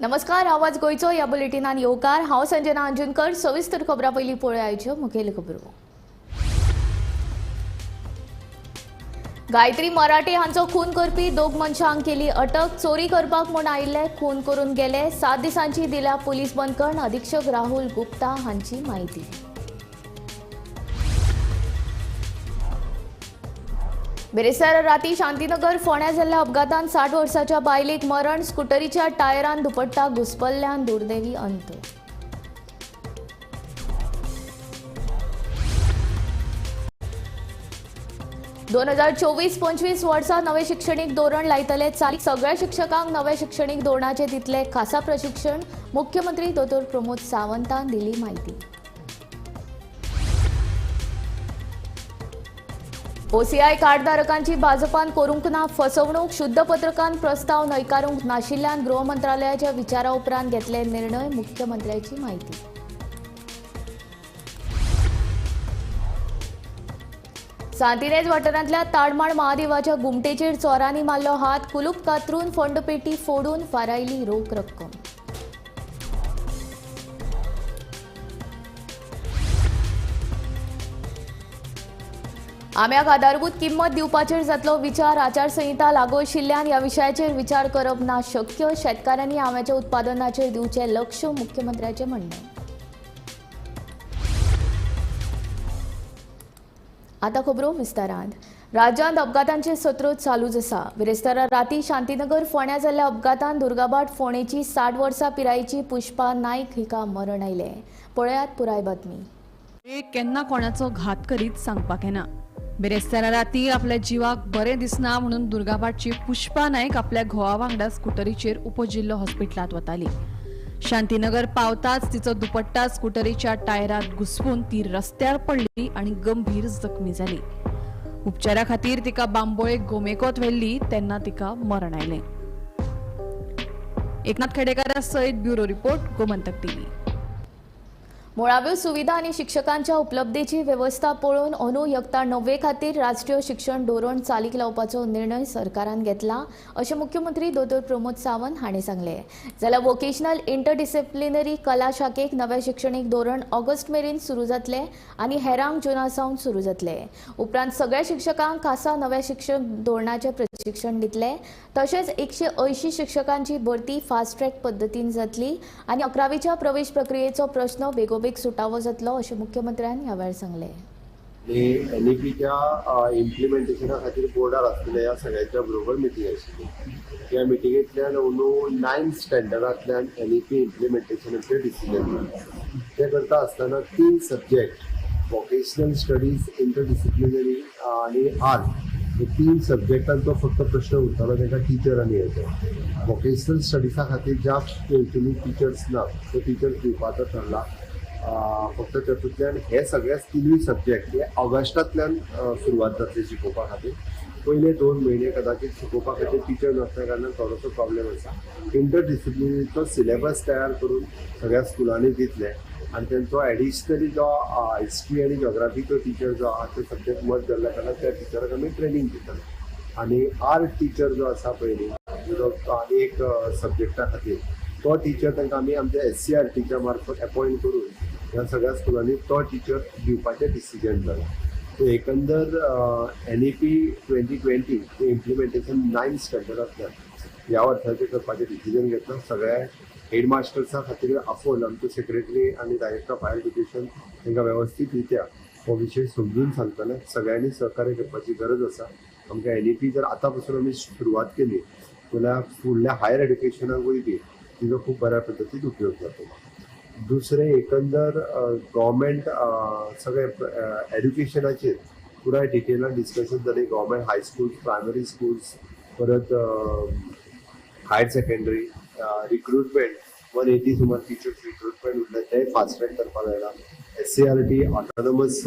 नमस्कार, आवाज गोंयचो ह्या बुलेटिनान येवकार. हांव संजना अंजुनकर. सविस्तर खबरां पयलीं पळोवया मुखेल खबरो. गायत्री मराठे हांचो खून करपी दोग मनशांक केली अटक. चोरी करपाक म्हूण आयिल्ले खून करून गेले. 7 दिसांची दिल्या पुलीस बंदखण. अधीक्षक राहुल गुप्ता हांची म्हायती. बिरेस्तारा राती शांतीनगर फोंड्या जाल्ल्या अपघातान 60 वर्साच्या बायलेक मरण. स्कुटरीच्या टायरान दुपट्टा घुसपल्ल्यान दुर्दैवी अंत. दोन 2024-25 वर्सा नवे शिक्षणीक धोरण लायतले चालीक. सगळ्या शिक्षकांक नव्या शिक्षणीक धोरणाचे दितले खासा प्रशिक्षण. मुख्यमंत्री दोतोर प्रमोद सावंतान दिली म्हायती. ओसीआय कार्डधारकांची भाजपान करूंक ना फसवणूक. शुद्ध पत्रकान प्रस्ताव न्हयकारूंक नाशिल्ल्यान गृह मंत्रालयाच्या विचारा उपरांत घेतले निर्णय. मुख्यमंत्र्याची म्हायती. सांतिनेज वाठारांतल्या ताडमाड महादेवाच्या घुमटेचेर चोरांनी मारलो हात. कुलूप कातरून फंडपेटी फोडून फारायली रोख रक्कम. आम्याक आधारभूत किंमत दिवपाचेर जातलो विचार. आचारसंहिता लागू आशिल्ल्यान ह्या विशयाचेर विचार करप ना शक्य. शेतकारांनी आम्याच्या उत्पादनाचेर दिवचें लक्ष. मुख्यमंत्र्याचें म्हणणें. आतां खबरो विस्तारान. राज्यांत अपघातांचे सत्र चालूच आसा. बिरेस्तारा राती शांतीनगर फोंड्या जाल्ल्या अपघातान दुर्गाभाट फोंडेची 60 वर्सां पिरायेची पुष्पा नायक हिका मरण आयलें. पळयात पुराय बातमी. केन्ना कोणाचो घात करीत सांगपाक येना. बिरेस्तारा राती आपल्या जिवाक बरें दिसना म्हणून दुर्गाभाटची पुष्पा नायक आपल्या घोवा वांगडा स्कुटरीचेर उपजिल्लो हॉस्पिटलांत वताली. शांतीनगर पावताच तिचो दुपट्टा स्कुटरीच्या टायरात घुसपून ती रस्त्यार पडली आनी गंभीर जखमी जाली. उपचारा खातीर तिका बांबोळे गोमेकोत व्हेल्ली तेन्ना तिका मरण आयलें. एकनाथ खेडेकारा सयत ब्युरो रिपोर्ट, गोमंतक टीव्ही. मुळाव्यो सुविधा आनी शिक्षकांच्या उपलब्धेची वेवस्था पळोवन अंदू यत्ता 9वे खातीर राष्ट्रीय शिक्षण धोरण चालीक लावपाचो निर्णय सरकारान घेतला अशें मुख्यमंत्री दोतोर प्रमोद सावंत हांणी सांगलें. जाल्यार वोकेशनल इंटरडिसिप्लिनरी कला शाखेक नवें शिक्षणीक धोरण ऑगस्ट मेरेन सुरू जातलें आनी हेरांक जुना सावन सुरू जातलें. उपरांत सगळ्या शिक्षकांक खासा नव्या शिक्षण धोरणाचें प्रशिक्षण दितले. तशेंच 180 शिक्षकांची भरती फास्ट ट्रॅक पद्दतीन जातली आनी 11वीच्या प्रवेश प्रक्रियेचो प्रश्न बेगोबेग सुटावो जातलो अशें मुख्यमंत्र्यान ह्या वेळार सांगलें. एनईपीच्या इम्प्लिमेंटेशना खातीर बोर्डार आसलेल्या ह्या सगळ्यांच्या बरोबर मिटींग आशिल्ली. ह्या मिटिंगेंतल्यान अंदू 9th स्टँडर्डांतल्यान एनईपी इम्प्लिमेंटेशनाचें डिसिजन जालें. तें करता आसतना 3 सब्जेक्ट वोकेशनल स्टडीज, इंटरडिसिप्लिनरी आनी आर्ट हे 3 सब्जेक्टांचो फक्त प्रश्न उरतालो. तांकां टिचर आनी येता वोकेशनल स्टडिजा खातीर ज्या स्कुलांनी टिचर्स ना त्यो टिचर्स दिवपाचो ठरला. फक्त तातूंतल्यान हे सगळे 3 सब्जेक्ट हे ऑगस्टांतल्यान सुरवात जातली शिकोवपा खातीर. पयले 2 म्हयने कदाचित शिकोवपा खातीर टिचर नासल्या कारणान थोडोसो प्रॉब्लेम आसा. इंटरडिसिप्लिनरीचो सिलेबस तयार करून सगळ्या स्कुलांनी दितले आनी तेंचो एडिशनली जो हिस्ट्री आनी जॉग्राफीचो टिचर जो आहा ते सब्जेक्ट मर्ज जाल्ल्या कारणान त्या टिचराक आमी ट्रेनींग दितले. आनी आर्ट टिचर जो आसा पयलीं जो आनी एक सब्जेक्टा खातीर तो टिचर तांकां आमी आमच्या SCRTच्या मार्फत अपॉयंट करून ह्या सगळ्या स्कुलांनी तो टिचर दिवपाचें डिसिजन जालां. सो एकंदर NEP 2020 तें इम्प्लिमेंटेशन 9th स्टँडर्डांतल्यान ह्या वर्साचें करपाचें डिसिजन घेतलां. सगळ्या हेडमास्टर्सां खातीर आफोवन आमचो सेक्रेटरी आनी डायरेक्टर ऑफ हायर एज्युकेशन तांकां वेवस्थीत रित्या हो विशय समजून सांगतले. सगळ्यांनी सहकार्य करपाची गरज आसा. आमकां NEP जर आतां पासून आमी सुरवात केली जाल्यार फुडल्या हायर एड्युकेशनाकूय बी तिजो खूब बऱ्या पद्दतीन उपयोग जातलो. दुसरें एकंदर गव्हर्मेंट सगळे एड्युकेशनाचेर पुराय डिटेलान डिस्कशन जालें. गव्हर्मेंट हायस्कूल्स, प्रायमरी स्कूल्स, परत हायर सेकंडरी रिक्रुटमेंट 180 सुमार टिचर्स रिक्रुटमेंट उरले ते फास्ट ट्रॅक करपाक लायला. SCRT autonomous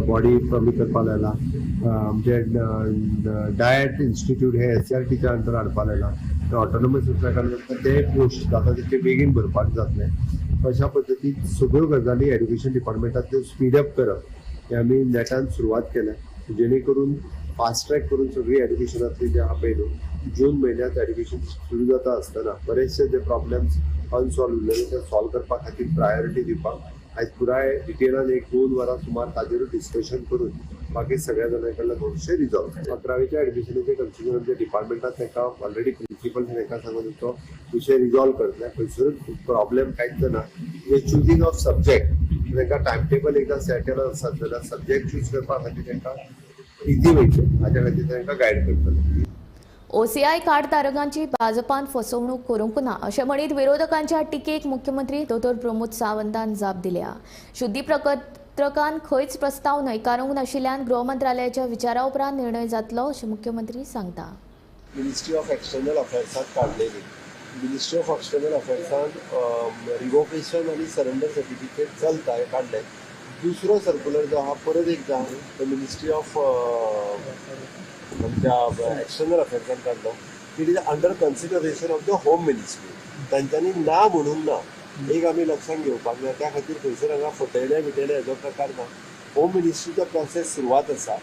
body कमी करपाक लायला. आमचे डायट इन्स्टिट्यूट हे SCRTच्या अंडर हाडपाक लायला. ऑटोनॉमस आसल्या कारणान ते पोस्ट जाता तितके बेगीन भरपाक जातले. अशा पद्दतीन सगळ्यो गजाली एड्युकेशन डिपार्टमेंटांतल्यो स्पीडअप करप हे आमी नेटान सुरवात केल्या, जेणे करून फास्ट ट्रॅक करून सगळी एड्युकेशनांतली जे आहा पळय न्हू, जून म्हयन्यांत एड्युकेशन सुरू जाता आसतना बरेचशे जे प्रॉब्लम्स अनसॉल्व उरलेले ते सॉल्व करपा खातीर प्रायोरिटी दिवपाक आयज पुराय डिटेलान 1-2 वरां सुमार ताजेरूच डिस्कशन करून बाकी सगळ्या जाणां कडल्यान हो विशय रिजॉल्व जालो. 11वेच्या एडमिशनाचे कन्सिडर आमच्या डिपार्टमेंटान तांकां ऑलरेडी प्रिंसिपल तांकां सांगून तो विशय रिजॉल्व करतले. खंयसरूच प्रॉब्लेम कांयच ना. चुजींग ऑफ सब्जेक्ट तांकां टायम टेबल एकदां सेट केलो आसत जाल्यार सब्जेक्ट चूज करपा खातीर तांकां इजी वयतलें, हाज्या खातीर तांकां गायड करतले. ओसीआय कार्ड धारकांची भाजपान फसवणूक करूंक ना अशें म्हणीत विरोधकांच्या टिकेक मुख्यमंत्री दोतोर प्रमोद सावंतान जाप दिल्या. शुद्धी प्रपत्रकान खंयच प्रस्ताव न्हयकारूंक नाशिल्ल्यान गृह मंत्रालयाच्या विचारा उपरांत निर्णय जातलो अशें मुख्यमंत्री सांगता. मिनिस्ट्री ऑफ एक्सटर्नल अफेर्सान काडलेली, मिनिस्ट्री ऑफ एक्सटर्नल अफेर्सान रिवोकेशन आनी सरेंडर सर्टिफिकेट चलता हें काडलें. दुसरो सर्कुलर जो आहा परत एकदां तो मिनिस्ट्री ऑफ आमच्या एक्सटर्नल अफेर्सान काडलो. It is under consideration of the home ministry. तांच्यांनी ना म्हणूंक ना, एक आमी लक्षांत घेवपाक जाय. त्या खातीर खंयसर हांगा फटयले बिटयले हेजो प्रकार ना. होम मिनिस्ट्रीचो प्रोसेस सुरवात आसा.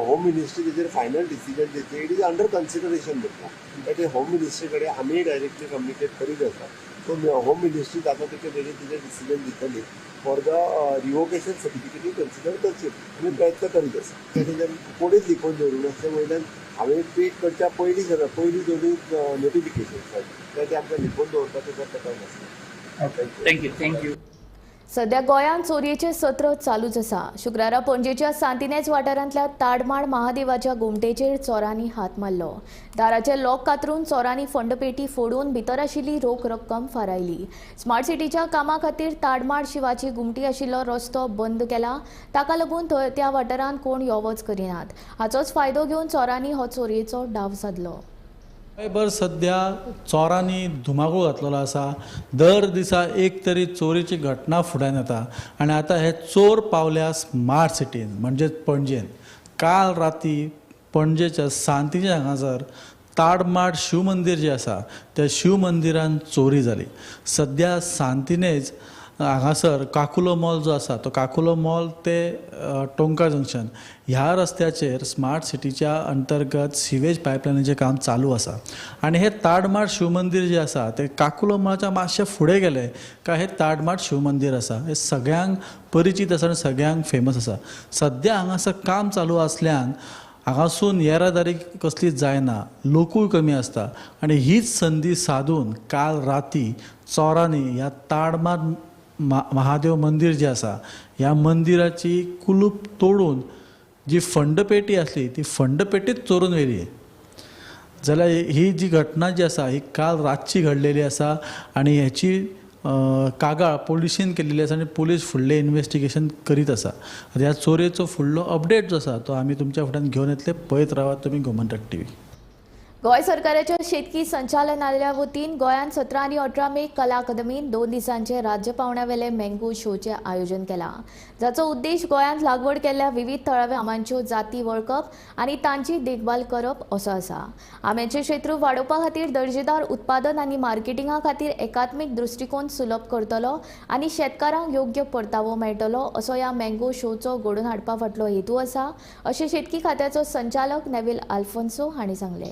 होम मिनिस्ट्री तेजेर फायनल डिसिजन दितली. It is under consideration म्हणटा ते होम मिनिस्ट्री कडेन आमी डायरेक्टली कम्युनिकेट करीत आसा. सो होम मिनिस्ट्री जाता तितके बेगीन तिजेर डिसिजन दितली फॉर the revocation सर्टिफिकेटूय कन्सिडर करची आमी प्रयत्न करीत आसा. तेजेर कोणीच लिपोवन दवरूंक नासलें. वयल्यान हांवें ट्वीट करच्या पयलीं सगळें पयलीं दोनूय नोटिफिकेशन ते आमकां लिपोवन दवरपाचो प्रकार नासलो. Thank you thank you. सध्या गोंयांत चोरयेचें सत्र चालूच आसा. शुक्रारा पणजेच्या सांतिनेज वाठारांतल्या ताडमाड महादेवाच्या गोमटेचेर चोरांनी हात मारलो. दाराचे लॉक कातरून चोरांनी फंडपेटी फोडून भितर आशिल्ली रोख रक्कम फारायली. स्मार्ट सिटीच्या कामा खातीर ताडमाड शिवाची घुमटी आशिल्लो रस्तो बंद केला. ताका लागून त्या वाठारांत कोण यो वच करिनात. हाचोच फायदो घेवन चोरांनी हो चोरयेचो डाव सादलो. गोंयभर सध्या चोरांनी धुमाकूळ घातलेलो आसा. दर दिसा एक तरी चोरीची घटना फुड्यान येता आनी आतां हे चोर पावल्या स्मार्ट सिटीन म्हणजेच पणजेन. काल राती पणजेच्या सांतिनेज हांगासर ताडमाड शिव मंदीर जें आसा त्या शिव मंदिरान चोरी जाली. सध्या सांतिनेज हांगासर काकुलो मॉल जो आसा तो काकुलो मॉल ते टोंका जंक्शन ह्या रस्त्याचेर स्मार्ट सिटीच्या अंतर्गत सिवेज पायपलायनीचें काम चालू आसा आनी हे ताडमाड शिव मंदीर जें आसा तें काकुलो मॉलाच्या मातशें फुडें गेलें काय हें ताडमाड शिव मंदीर आसा. हें सगळ्यांक परिचीत आसा आनी सगळ्यांक फेमस आसा. सद्या हांगासर काम चालू आसल्यान हांगासून येरादारी कसलीच जायना, लोकूय कमी आसता आनी हीच संदी सादून काल राती चोरांनी ह्या ताडमाड महादेव मंदीर जें आसा ह्या मंदिराची कुलूप तोडून जी फंडपेटी आसली ती फंडपेटीच चोरून व्हेली. जाल्यार ही जी घटना जी आसा ही काल रातची घडलेली आसा आनी हेची कागाळ पोलिशीन केल्ली आसा आनी पोलीस फुडलें इन्वेस्टिगेशन करीत आसा. आतां ह्या चोरयेचो फुडलो अपडेट जो आसा तो आमी तुमच्या फुड्यान घेवन येतले. पळयत रावात तुमी गोमंतक टीव्ही. गोंय सरकाराच्या शेतकी संचालनालया वतीन गोंयांत 17 आनी 18 मे कला अकादमीन 2 दिसांचे राज्य पावंड्यावेले मँगो शोचें आयोजन केलां, जाचो उद्देश गोंयांत लागवड केल्ल्या विविध थळाव्या आंब्यांच्यो जाती वळखप आनी तांची देखभाल करप असो आसा. आंब्याचें क्षेत्र वाडोवपा खातीर दर्जेदार उत्पादन आनी मार्केटिंगा खातीर एकात्मीक दृश्टिकोन सुलभ करतलो आनी शेतकारांक योग्य परतावो मेळटलो असो ह्या मँगो शोचो घडोवन हाडपा फाटलो हेतू आसा, अशें शेतकी खात्याचो संचालक नेव्हिल आल्फोन्सो हांणी सांगलें.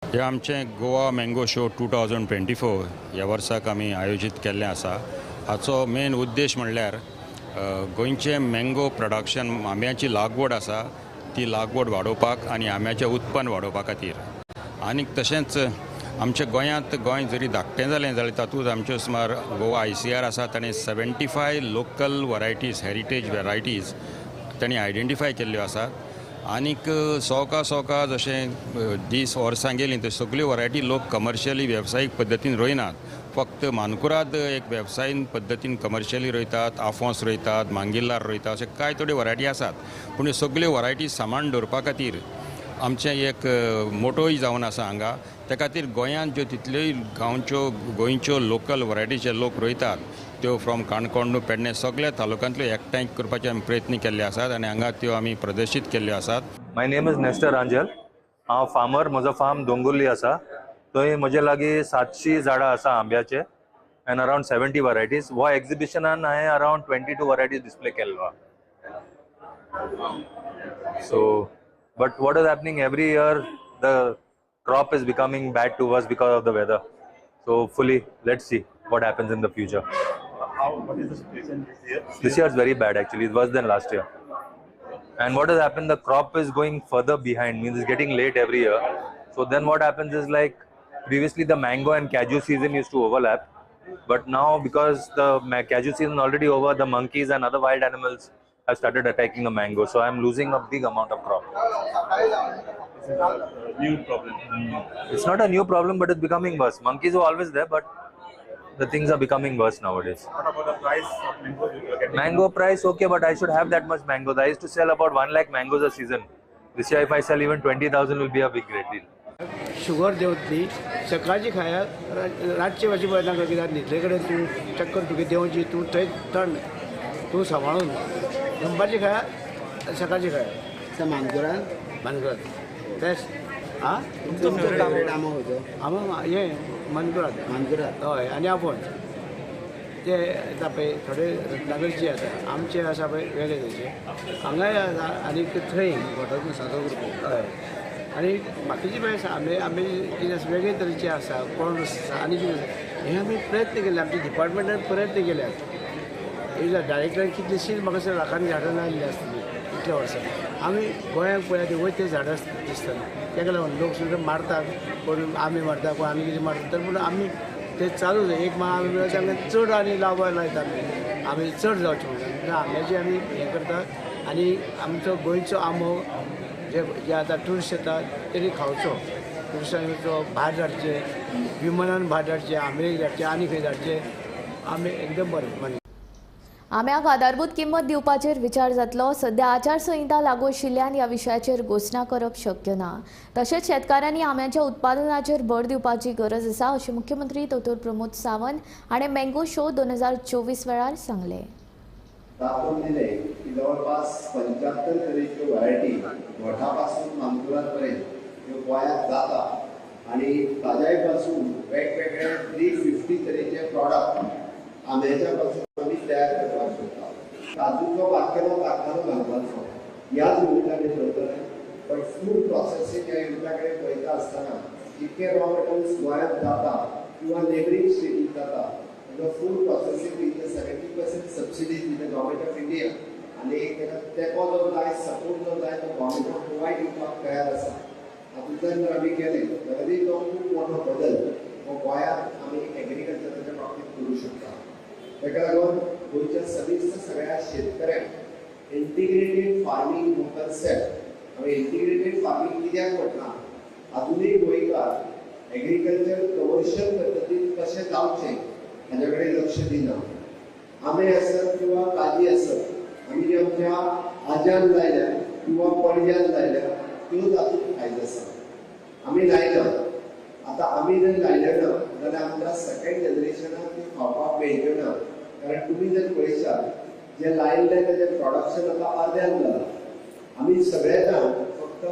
हे आमचें गोवा मँगो शो 2024 ह्या वर्साक आमी आयोजीत केल्लें आसा. हाचो मेन उद्देश म्हणल्यार गोंयचें मँगो प्रोडक्शन, आंब्याची लागवड आसा ती लागवड वाडोवपाक आनी आंब्याचें उत्पन्न वाडोवपा खातीर, आनी तशेंच आमच्या गोंयांत गोंय जरी धाकटें जालें जाल्यार तातूंत आमच्यो सुमार गोवा ICR आसा ताणें 75 लोकल वरायटीज, हेरिटेज वेरायटीज तांणी आयडेंटिफाय केल्ल्यो आसात आनीक सवका सवका जशें दीस वर्सां गेलीं तर सगळ्यो वरायटी लोक कमर्शियली वेवसायीक पद्दतीन रोयनात, फक्त मानकुराद एक वेवसायीक पद्दतीन कमर्शियली रोयतात, आफोंस रोयतात, मांगिल्लार रोयतात, अशे कांय थोड्यो वरायटी आसात. पूण ह्यो सगळ्यो वरायटी सांबाळून दवरपा खातीर आमचें एक मोटोय जावन आसा हांगा. त्या खातीर गोंयांत ज्यो तितल्योय गांवच्यो गोंयच्यो लोकल वरायटीचे लोक रोयतात त्यो फ्रॉम काणकोण टू पेडणे सगळ्या तालुक्यांतल्यो एकठांय करपाचे आमी प्रयत्न केल्ले आसात आनी हांगा त्यो आमी प्रदर्शीत केल्ल्यो आसात. My name is Nestor Rangel. हांव फार्मर. म्हजो फार्म दोंगुर्ली आसा. थंय म्हजे लागीं 700 झाडां आसा आंब्याचे एंड अरावंड 70 वरायटीज. हो एक्झिबिशनान हांवें अरावंड 22 वरायटीज डिस्प्ले केल्लो आहा. So but what is happening every year the crop is becoming bad to us because of the weather. So hopefully let's see what happens in the future. What is the situation this year? This year is very bad actually. It's worse than last year. And what has happened, the crop is going further behind, means it's getting late every year. So then what happens is, like previously the mango and cashew season used to overlap, but now because the cashew season already over, the monkeys and other wild animals have started attacking the mango. So I'm losing a big amount of crop. This is a new problem. It's not a new problem, but it's becoming worse. Monkeys were always there, but the things are becoming worse nowadays. What about the price of mango? Mango price, okay, but I should have that much mangoes. I used to sell about 1 lakh mangoes a season. This year, if I sell even 20,000, will be a big great deal. Sugar देंवतली, सकाळची खाया, रातची मातशी पळयता कित्याक न्हिदले कडेन तूं चक्कर तुगे देंवची, तूं थंय थंड तूं सांबाळून दनपारची खाया, सकाळची खाया. मानकुराद मानकुराद तेच आं तुमचो आंबो खंयचो? आंबो हें मानकुराद. मानकुराद हय. आनी आपोण ते येता पळय थोडे रत्नागरचे आसा, आमचे आसा पळय वेगळे तरेचे हांगाय आसा आनी थंय हय. आनी बाकीचे पळय आसा आंबे, आंबे कितें आसा वेगळे तरेचे आसा, कोण आसा आनी कितें आसा, हे आमी प्रयत्न केले, आमच्या डिपार्टमेंटान प्रयत्न केल्यात. डायरेक्टरान कितलीशींच म्हाका दिसता लाखांनी झाडां लायिल्लीं आसतलीं इतल्या वर्सां. आमी गोंयांत पळयात वयते ते झाडां दिसतना, ताका लागून लोक सुद्दां मारतात, कोण आंबे मारता, कोण आनी कितें मारता, तर पूण आमी ते चालू एक माळ आमी मेळटा तांकां चड आनी लावपाक लायता आमी, आमी चड जावचे म्हणून आंब्याचे आमी हें करता. आनी आमचो गोंयचो आंबो जे जे आतां ट्युरिस्ट येतात तेणी खावचो, ट्युरिस्टांनी भायर धाडचे, विमानान भायर धाडचे, आमेरिकेक धाडचे, आनी खंय धाडचे, आमी एकदम बरें मानता. आंब्याक आधारभूत किंमत दिवपाचेर विचार जातलो. सध्या आचारसंहिता लागू आशिल्ल्यान ह्या विशयाचेर घोशणा करप शक्य ना. तशेंच शेतकारांनी आंब्याच्या उत्पादनाचेर भर दिवपाची गरज आसा अशें मुख्यमंत्री डॉ. प्रमोद सावंत हाणें मँगो शो 2024 वेळार सांगलें. दाखोवन दिलें की जवळपास 75 तरेच्यो व्हरायटी घोटापासून मानकुराद पर्यंत ह्यो गोंयांत जाता आनी ताज्याय पासून वेगवेगळे 350 तरेचे प्रॉडक्ट आंब्याच्या पासून आमी तयार करपाक शकता. काजूचो बारकेलो कारखानो घालपाचो ह्याच युनिटांनी चलतले, पण फूड प्रोसेसींग ह्या युनिटा कडेन पळयता आसतना जितके रॉ मटेरियल्स गोंयांत जाता किंवा नेबरींग स्टेटींत जाता ताका फूड प्रोसेसींग दिता 70% सबसिडी दिता गव्हर्मेंट ऑफ इंडिया आनी ताका तेंको जो जाय, सपोर्ट जो जाय तो गव्हर्मेंट प्रोवायड दिवपाक तयार आसा. हातूंतल्यान जर आमी केलें जाल्यारय तो खूब मोठो बदल हो गोंयांत आमी एग्रीकल्चराच्या बाबतींत करूं शकता. ताका लागून गोंयच्या समेस्त सगळ्या शेतकऱ्यांक इंटिग्रेटेड फार्मींग हो कन्सेप्ट, आमी इंटिग्रेटेड फार्मींग कित्याक म्हटलां, आजुनूय गोंयकार एग्रीकल्चर कमर्शियल पद्दतीन कशें जावचें हाज्या कडेन लक्ष दिना. आंबे आसत किंवा काजी आसत, आमी जे आमच्या आज्यान लायल्या किंवा पणज्यान लायल्या त्यो तातूंत फायदो आसा. आमी लायना, आतां आमी जर लायले ना जाल्यार आमच्या सेकंड जनरेशनाक त्यो खावपाक मेळच्यो ना. कारण तुमी जर पळयशात जे लायिल्लें तेजें प्रोडक्शन आतां अर्द्यान जालां. आमी सगळे जाण फक्त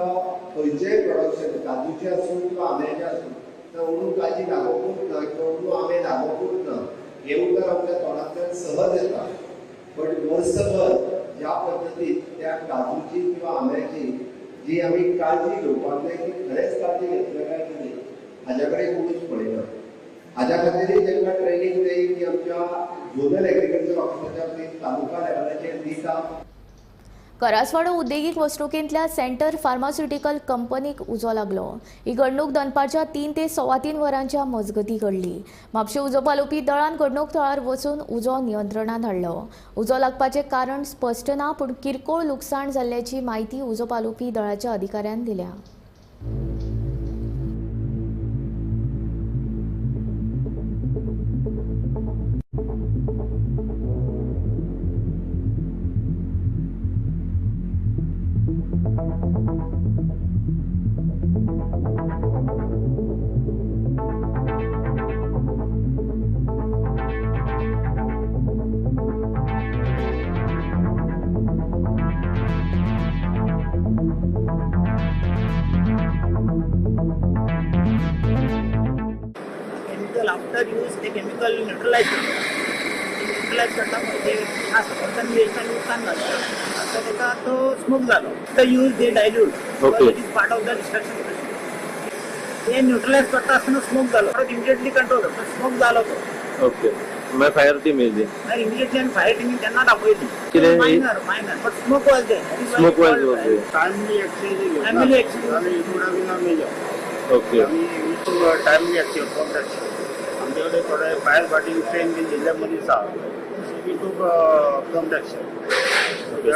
खंयचेय प्रोडक्शन काजूचें आसूं किंवा आंब्याचें आसूं, तर अंदू काजी लागोवपूच ना किंवा अंदू आंबे लागोवपूच ना हें उतर आमच्या तोंडांतल्यान सहज येता, पण वर्सभर ज्या पद्दतीन त्या काजूची किंवा आंब्याची जी आमी काळजी घेवपाक जाय ती खरेंच काळजी घेतल्या काय कितें हाज्या कडेन कोणूच पळयना. हाज्या खातीरय तांकां ट्रेनींग जाय की आमच्या झोनल एग्रीकल्चर ऑफिसाच्या वतीन तालुका लेवलाचेर दिता. करासवाडो उद्देगीक वसणुकेंतल्या सेंटर फार्मास्युटिकल कंपनीक उजो लागलो. ही घडणूक दनपारच्या 3 ते 3:15 वरांच्या मजगती घडली. म्हापशें उजो पालोवपी दळान घडणूक थळार वचून उजो नियंत्रणांत हाडलो. उजो लागपाचें कारण स्पश्ट ना, पूण किरकोळ लुकसाण जाल्ल्याची म्हायती उजो पालोवपी दळाच्या अधिकाऱ्यान दिल्या. आफ्टर यूज ते केमिकल न्यूट्रलाइज करता, न्यूट्रलाइज करता म्हणजे वेस्टान लुकसान जाता, आतां ताका तो स्मोक जालो. The use they dilute, it is part of the destruction. ते न्यूट्रलाइज करता आसतना स्मोक जालो, परत इमिडिएटली कंट्रोल जालो, स्मोक जालो तो. ओके, मागीर फायर टीम येयली, मागीर इमिडिएटली आमी फायर टिमीन तेन्ना दाखयली. Minor minor but smoke was there. Smoke was there. Timely action, timely action. Okay, timely action prompt action. आमच्याकडे थोडे फायर फायटिंग ट्रेन बीन दिल्ले मनीस आहा, so we took prompt action.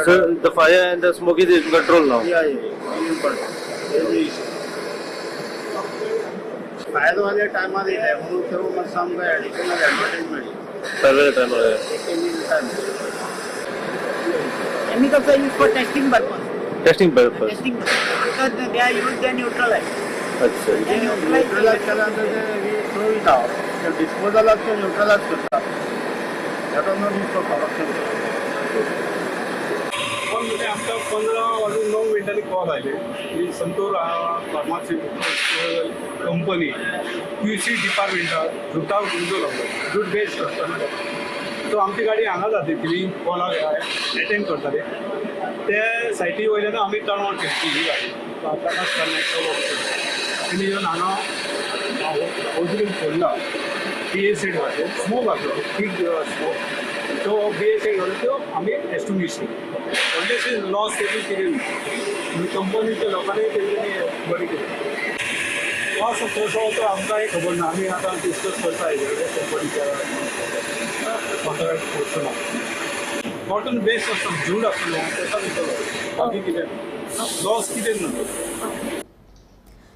So the fire and the smoke is in control now. Yeah, yeah, in control. There is no issue. Fire वाले टायमार येयले म्हणून ते मातसो आमकां एडिशनल एडवांटेज मेळ्ळी. सगळे टायमार Chemicals are used for testing purpose. Testing purpose. Testing purpose. They are used, they neutralize. अच्छा, न्यूट्रलाइज केल्यानंतर ते we throw it out. डिस्पोजलाक ते न्यूट्रलाइज करता. That was not use for production. पण म्हणजे आमकां 15:09 कॉल आयले की संतूर फार्मास्युटिकल कंपनी QC डिपार्टमेंटाक जुटाक उजो लागलो, जूट बेस्ट आसतालो. सो आमची गाडी हांगा जाती ती कॉलाक एटेंड करताले ते सायटी वयल्यान आमी टर्न ऑन केली ही गाडी. प्रकाश सरनायक तेणी येवन हांगा अजून फोडला, बी ए सेट घातलो, स्मोक घातलो, बीग स्मोक. तो बी ए सेट घालून त्यो आमी एस्टिमेश केली. व्हडलेशे लॉस तेजी कितें न्हू, कंपनीच्या लोकांनी तेंच्यांनी बरें केलें. लॉस कसो तो आमकांय खबर ना, आमी आतां डिस्कस करता हेजे कडेन कंपनीच्या कॉन्ट्रॅक्ट पर्सनाक. कॉटन बेस्ट आसता, जूड आसलो ताका भितर बाकी कितें लॉस कितें न्हू.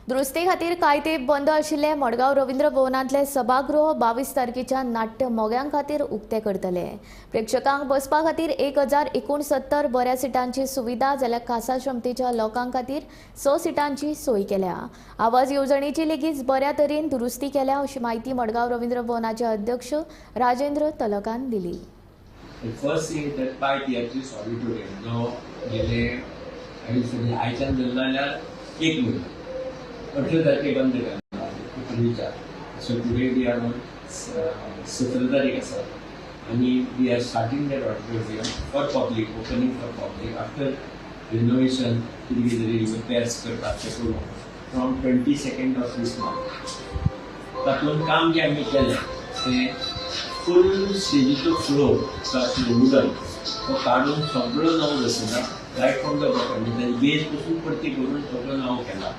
दुरुस्ते खातीर कांय तेंप बंद आशिल्ले मडगांव रवींद्र भवनांतले सभागृह 22 तारखेच्या नाट्य मोग्यां खातीर उक्ते करतले. प्रेक्षकांक बसपा खातीर 1069 बऱ्या सिटांची सुविधा जाल्यार खासा क्षमतेच्या लोकां खातीर 6 सिटांची सोय केल्या. आवाज येवजणेची लेगीत बऱ्या तरेन दुरुस्ती केल्या अशी म्हायती मडगांव रवींद्र भवनाचे अध्यक्ष राजेंद्र तलकान दिली. 18 तारखे बंद करणार एप्रिलच्या. So today we are on 17 तारीख आसा आनी we are starting that auditorium for public, opening for public after renovation कितें कितें तरी रिपेयर्स करतात ते करून from 22nd of this month. तातूंत काम जें आमी केलें तें फूल स्टेजीचो फ्लोर जो आसलो वुडन तो काडून सगळो नवो बसयला, रायट फ्रॉम the bottom, म्हणजे ताजी बेज पसून परती करून सगळो नवो केला.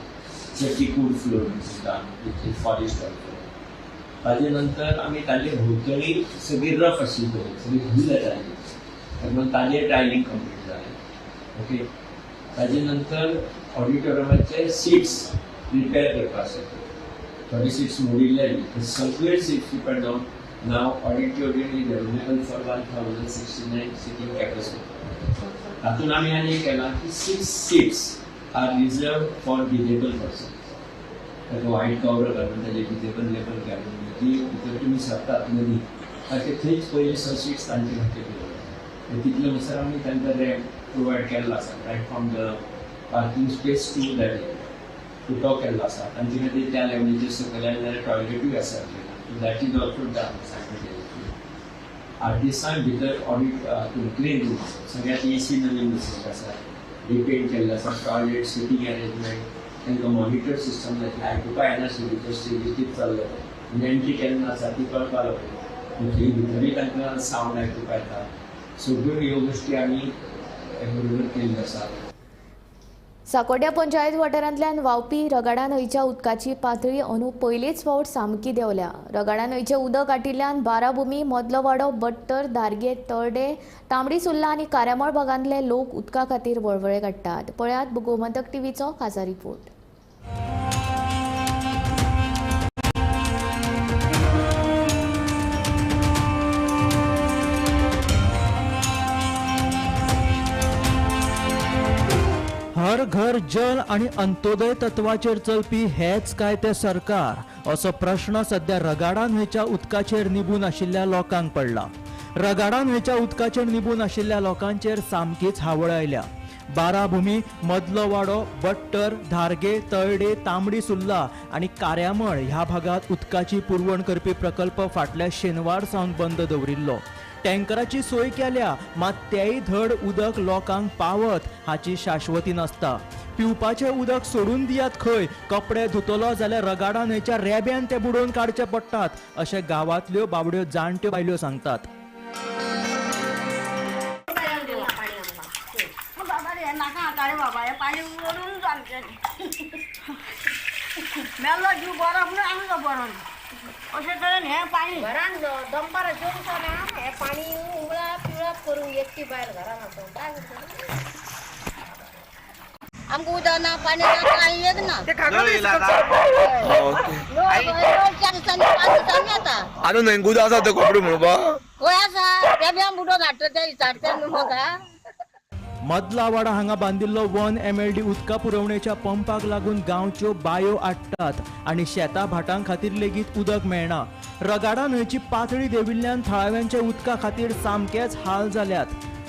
टिकूड फ्लोर सुद्दां which is polished also. ताजे नंतर आमी ताजे भोंवतणी सगळी रफ आशिल्ली पळय, सगळी धूल येताली, म्हणून ताजें टायलींग कंप्लीट जालें. ओके, ताजे नंतर ऑडिटोरियमाचे सिट्स रिपेर करपा आसले, थोडे सिट्स मोडिल्ले, ते सगळे सिट्स रिपेर जावन now auditorium is available for 1069 sitting capacity. तातूंत आमी आनी एक केलां की 6 seats are reserved for disabled persons. ताका व्हायट कवर घालून ताजे डिजेबल लेबल घालून ती भितर तुमी सरतात मदीं ताचे थंयच पयले 6 सीट्स तांचे खातीर दवरले. तितले म्हणसर आमी तांकां रॅम्प प्रोवायड केल्लो आसा, right from the parking space to that area तो केल्लो आसा. तांचे खातीर त्या लेवलीचेर सकयल आयले जाल्यार टॉयलेटूय आसा, that is also done simultaneously. आर्टिस्टांक भितर ऑडिट क्लीन रूम सगळ्यात एसी नवीन बसयल्ले आसा, रिपेंट केल्ले आसा, टॉयलेट, सिटींग अरेंजमेंट, तांकां मॉनिटर सिस्टम जातली, आयकुपा येनाशिल्ली भितर स्टेजीर कितें चल्लें तें, एंट्री केन्ना आसा ती कळपा लागली, थंय भितरूय तांकां सावंड आयकुपा येता. सगळ्यो ह्यो गोश्टी आमी एप्रूवल केल्ली आसा. साकोड्या पंचायत वाठारांतल्यान व्हांवपी रगाडा न्हंयच्या उदकाची पातळी अंदू पयलेच फावट सामकी देंवल्या. रगाडा न्हंयचें उदक आटिल्ल्यान बाराभुमी, मदलोवाडो, बट्टर, दारगे, तळडे, तांबडी सुर्ला आनी कार्यामळ भागांतले लोक उदका खातीर वळवळे काडटात. पळयात गोमंतक टीव्हीचो खासा रिपोर्ट. हर घर जल आणि अंत्योदय तत्वाचेर चलपी हेच काय ते सरकार असो प्रश्न सध्या रगाडा न्हंयच्या उदकाचेर निबून आशिल्ल्या लोकांक पडला. रगाडा न्हंयच्या उदकाचेर निबून आशिल्ल्या लोकांचेर सामकीच हावळ आयल्या. बाराभुमी, मदलोवाडो, बट्टर, धारगे, तळडे, तांबडी सुर्ला आनी कार्यामळ ह्या भागांत उदकाची पुरवण करपी प्रकल्प फाटल्या शेनवार सावन बंद दवरिल्लो. टँकराची सोय केल्या मात तेय धड उदक लोकांक पावत हाची शाश्वती नासता. पिवपाचें उदक सोडून दियात खंय, कपडे धुतलो जाल्यार रगाडा न्हंयच्या रेब्यान ते बुडोवन काडचे पडटात अशें गांवांतल्यो बाबड्यो जाणट्यो बायल्यो सांगतात. अशें तरेन हें पाणी घरान दनपारां जेवचो ना, हें पाणी उमळा पिळप करूंक एकटी बायल घरान आसा काय करतली? आमकां उदक ना, पाणी ना, कांय एक ना. चार दिसांनी 5 दिसांनी येता. आतां न्हंयक उदक आसा तें कपडे म्हणपा खंय आसा? रेब्यान बुडोवन हाडटा ते विचारता न्हू म्हाका. मदलावाडा हांगा बांदिल्लो 1 MLD उदका पुरवणेच्या पंपाक लागून गांवच्यो बायो आट्टात आनी शेतां भाटां खातीर लेगीत उदक मेळना. रगाडा न्हंयची पातळी देंविल्ल्यान थळाव्यांच्या उदका खातीर सामकेच हाल जाल्यात.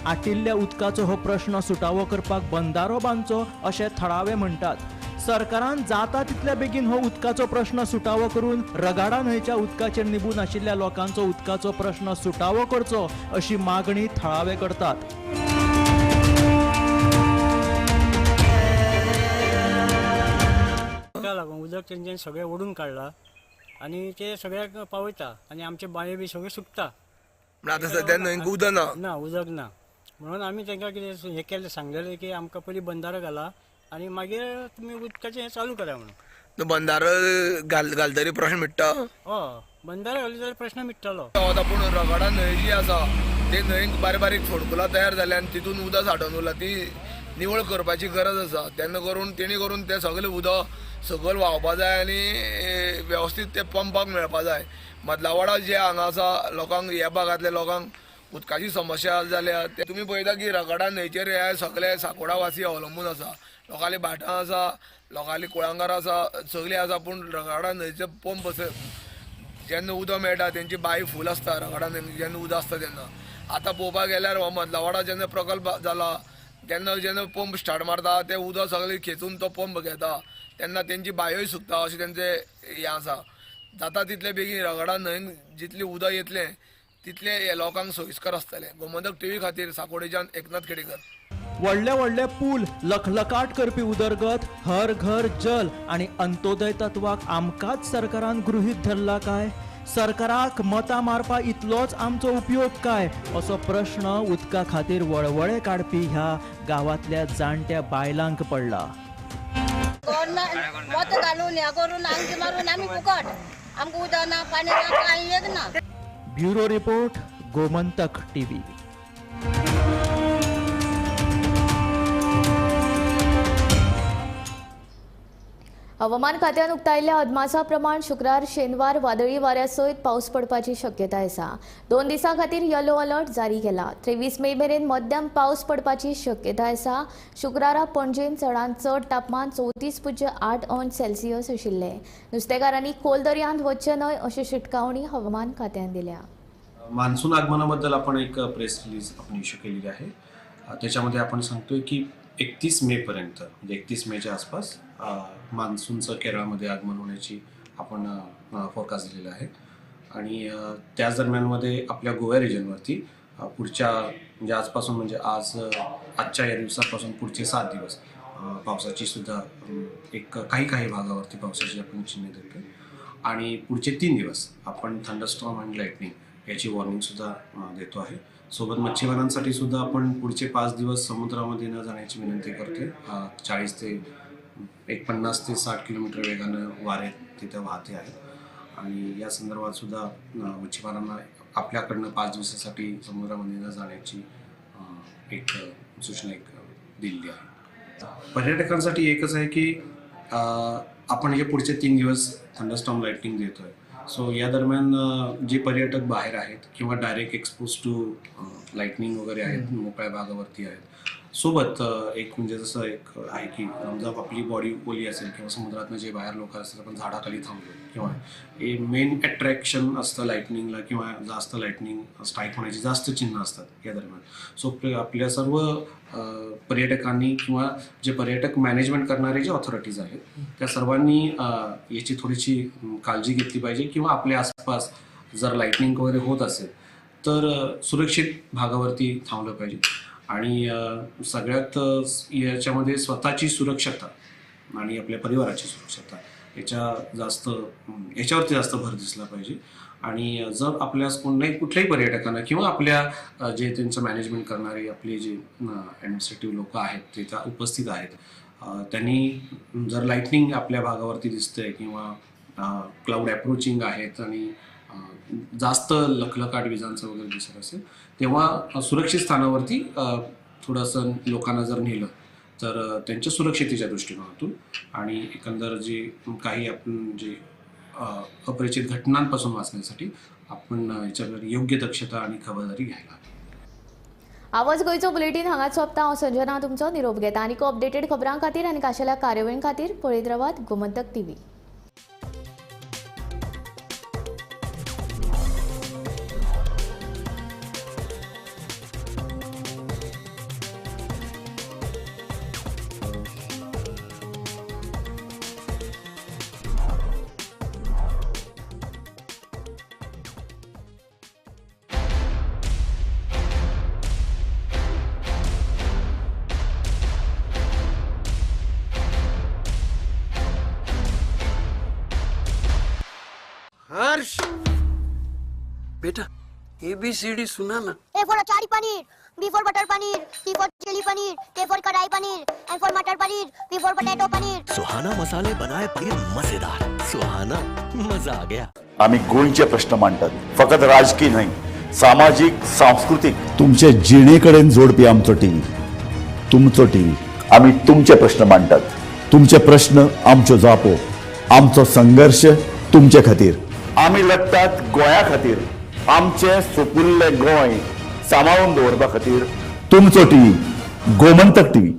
आटिल्ल्या उदकाचो हो प्रश्न सुटावो करपाक बंदारो बांदचो अशें थळावे म्हणटात. सरकारान जाता तितल्या बेगीन हो उदकाचो प्रश्न सुटावो करून रगाडा न्हंयच्या उदकाचेर निबून आशिल्ल्या लोकांचो उदकाचो प्रश्न सुटावो करचो अशी मागणी थळावे करतात. लागून उदक तेंच्यानी सगळें ओडून काडला आनी ते सगळ्याक पावयता आनी आमचे बांये बी सगळें सुकता. आतां सद्या न्हंयक उदक ना, ना उदक ना म्हणून आमी तांकां कितें हें केलें, सांगलेलें की आमकां पयलीं बंदारो घाला आनी मागीर तुमी उदकाचें हें चालू करा म्हणून. बंदारो घालतरी प्रश्न मिट्टा? हय, बंदारो घाली जाल्यार प्रश्न मिट्टलो. पूण रगाडा न्हंय जी आसा ते न्हंयक बारीक बारीक फोडकुलां तयार जाल्या आनी तितून उदक सांठोवन उरलां, ती निवळ करपाची गरज आसा. तेन्ना करून तेणी करून तें सगळें उदक सकयल व्हांवपा जाय आनी वेवस्थीत ते पंपाक मेळपा जाय. मदलावाडा जे हांगा आसा लोकांक, ह्या भागांतल्या लोकांक उदकाची समस्या जाल्या. ते तुमी पळयता की रगाडा न्हंयचेर हे सगळे साकोडा वासी अवलंबून आसा. लोकांली भाटां आसा, लोकांली कुळांगरां आसा, सगळीं आसा, पूण रगाडा न्हंयचे पंप जेन्ना उदक मेळटा तेंची बांय फूल आसता. रगाडा न्हंय जेन्ना उदक आसता तेन्ना. आतां पळोवपाक गेल्यार हो मदलावाडा जेन्ना प्रकल्प जाला तेन्ना जेन्ना पंप स्टार्ट मारता ते उदक सगळें खेचून तो पंप घेता तेन्ना तेंची बांयोय सुकता अशें तेंचें हें आसा. जाता तितले बेगीन रगाडा न्हंयन जितलें उदक येतलें तितलें हे लोकांक सोयीस्कर आसतलें. गोमंतक टीव्ही खातीर साकोडेच्यान एकनाथ खेडेकर. व्हडले व्हडले पूल, लखलखाट करपी उदरगत, हर घर जल आनी अंत्योदय तत्वाक आमकांच सरकारान गृहीत धरला काय? सरकाराक मतां मारपा इतलोच आमचो उपयोग काय असो प्रश्न उदका खातीर वळवळे काडपी ह्या गांवांतल्या जाणट्या बायलांक पडला. मत घालून हें करून आमचे मारून आमी फुकट, आमकां उदक ना, पाणी ना, कांय एक ना. Bureau report, Gomantak TV. हवामान खात्यान उक्तायल्ल्या अदमासा प्रमाण शुक्रार शेनवार वादळी वाऱ्या सयत पावस पडपाची शक्यताय आसा. 2 दिसां खातीर येलो अलर्ट जारी केला. 23 मे मेरेन मध्यम पावस पडपाची शक्यताय आसा. शुक्रारा पणजेन चडांत चड तापमान 34.8 अंश सेल्सियस आशिल्लें. नुस्तेकारांनी खोल दर्यांत वचचें न्हय अशी शिटकावणी हवामान खात्यान दिल्या. मान्सून आगमनाबद्दल आपण एक प्रेस रिलीज आपण इश्यू केलेली आहे. त्याच्यामध्ये आपण सांगतोय की 31 मे पर्यंत, म्हणजे 31 मेच्या आसपास मान्सूनचं केरळामध्ये आगमन होण्याची आपण फोरकास्ट दिलेला आहे. आणि त्याच दरम्यानमध्ये आपल्या गोवा रिजनवरती पुढच्या म्हणजे आजपासून म्हणजे आज आजच्या या दिवसापासून पुढचे 7 दिवस पावसाची सुद्धा एक काही काही भागावरती पावसाची आपण चिन्ह देतो. आणि पुढचे 3 दिवस आपण थंडरस्टॉर्म आणि लाईटनिंग याची वॉर्निंगसुद्धा देतो आहे. सोबत मच्छीमारांसाठी सुद्धा आपण पुढचे 5 दिवस समुद्रामध्ये न जाण्याची विनंती करतोय. 40 ते 50 ते 60 किलोमीटर वेगानं वारे तिथं वाहते आहेत आणि या संदर्भात सुद्धा मच्छीमारांना आपल्याकडनं 5 दिवसासाठी समुद्रामध्ये न जाण्याची एक सूचना एक दिलेली आहे. पर्यटकांसाठी एकच आहे की आपण हे पुढचे 3 दिवस थंडरस्टॉर्म लाईटनिंग देतोय, सो या दरम्यान जे पर्यटक बाहेर आहेत किंवा डायरेक्ट एक्सपोज टू लाईटनिंग वगैरे आहेत, मोकळ्या भागावरती आहेत, सोबत एक म्हणजे जसं एक आहे की समजा आपली बॉडी ओली असेल किंवा समुद्रातनं जे बाहेर लोक असतात आपण झाडाखाली थांबलो किंवा हे मेन अट्रॅक्शन असतं लाईटनिंगला किंवा जास्त लाईटनिंग स्ट्राईक होण्याची जास्त चिन्ह असतात या दरम्यान. सो आपल्या सर्व पर्यटकांनी किंवा जे पर्यटक मॅनेजमेंट करणारे जे ऑथॉरिटीज आहेत त्या सर्वांनी याची थोडीशी काळजी घेतली पाहिजे किंवा आपल्या आसपास जर लाईटनिंग वगैरे होत असेल तर सुरक्षित भागावरती थांबलं पाहिजे आणि सगळ्यात याच्यामध्ये स्वतःची सुरक्षता आणि आपल्या परिवाराची सुरक्षता याच्यावरती जास्त भर दिसला पाहिजे. आणि जर आपल्यास कोणत्याही कुठल्याही पर्यटकांना किंवा आपल्या जे त्यांचं मॅनेजमेंट करणारे आपले जे ॲडमिनिस्ट्रेटिव्ह लोक आहेत ते त्या उपस्थित आहेत, त्यांनी जर लाईटनिंग आपल्या भागावरती दिसतंय किंवा क्लाउड अप्रोचिंग आहेत आणि जास्त लखलखाट विजांचं वगैरे दिसत असेल तेव्हा सुरक्षित स्थानावरती थोडंसं लोकांना जर नेलं तर त्यांच्या सुरक्षितेच्या दृष्टिकोनातून आणि एकंदर जे काही आपण जे अपरिचित घटनांपासून वाचण्यासाठी आपण याच्यावर योग्य दक्षता आणि खबरदारी घ्यायला हवी. आवाज गोंयचो बुलेटीन हांगाच सोंपता. हांव संजना तुमचो निरोप घेता. आनीक अपडेटेड खबरां खातीर आनी खाशेल्या कार्यावळीं खातीर पळयत रावात गोमंतक टीव्ही. हर्ष बेटा ABCD सुना ना. A for achari paneer, B for butter paneer, C for chilli paneer, K for kadai paneer, M for matar paneer, P for potato paneer. Suhana मसाले बनाए पनीर मजेदार. सुहाना मजा आ गया. आम्ही गोंयचे प्रश्न मांडतात, फकत राजकीय न्हय, सामाजीक सांस्कृतिक तुमचे जिणेकडेन जोडपी आमचो टीव्ही, तुमचो टीव्ही. आम्ही तुमचे प्रश्न मांडतात, तुमचे प्रश्न आमच्यो जापो, आमचो संघर्ष तुमचे खातीर. आम्ही लढतात गोंया खातीर, आमचे सुपुल्ले गोंय सांबाळून दवरपा खातीर. तुमचो टीव्ही, गोमंतक टीव्ही.